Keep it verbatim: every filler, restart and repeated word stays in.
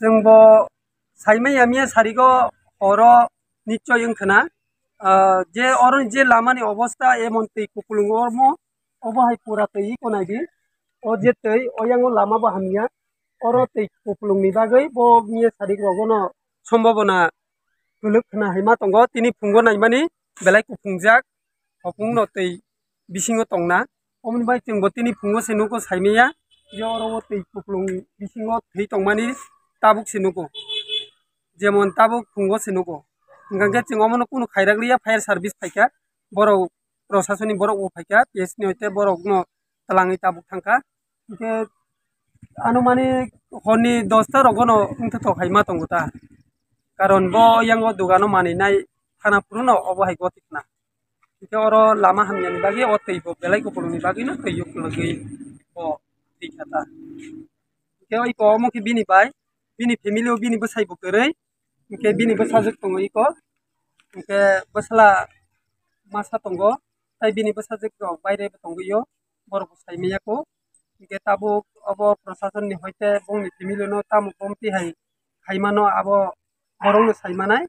Chwng bo saimaya miya sarigo horo nichoi wngkhana. Ah, je oro je lama ni obostha emon twi kupulung omo, obo hai pura twi iko naidi. O je twi, o yango lama bo hamya. Oro twi kupulung ni bagwi bo miya sarik rogono sombobona kwlwk khna hai ma tongo. Tini phungo naimani belai kuphungjak, hopung no twi bisingo tongna. Omoni bai chwng bo tini phungo se nugo saimaya, je oro o twi kupulung bisingo thwi tongmani tabuk se nugo. Jemon tabuk phungo se nugo. Hingkha khe chwng omono kunu khairak liya, fire service phaikha, borok prosasoni borok bo phaikha, P S ni hoite borok no twlangwi tabuk thangkha. Hingkhe anumanik horni dosta rogono wngthotok hai ma tongo ta. Karon bo yango dogano manwi nai thana phuru no obo hai goti khna. Hingkhe oro lama hamyani bagwi o twi bo belai kupulungni bagwi no twi ukulugwi bo thwi kha ta. Hingkhe oi ko omo khe bini bai, bini family o bini bwsai bo kwrwi, hingkhe bini bwsajwk tongo iko, hingkhe bwsla masa tongo, tai bini bwsajwk rok baire bo tongwi o, borok bo sai manya ko, hingkhe tabuk obo prosasonni hoite bongni family no tamo bomti hai khaimano abo borokno sai manai.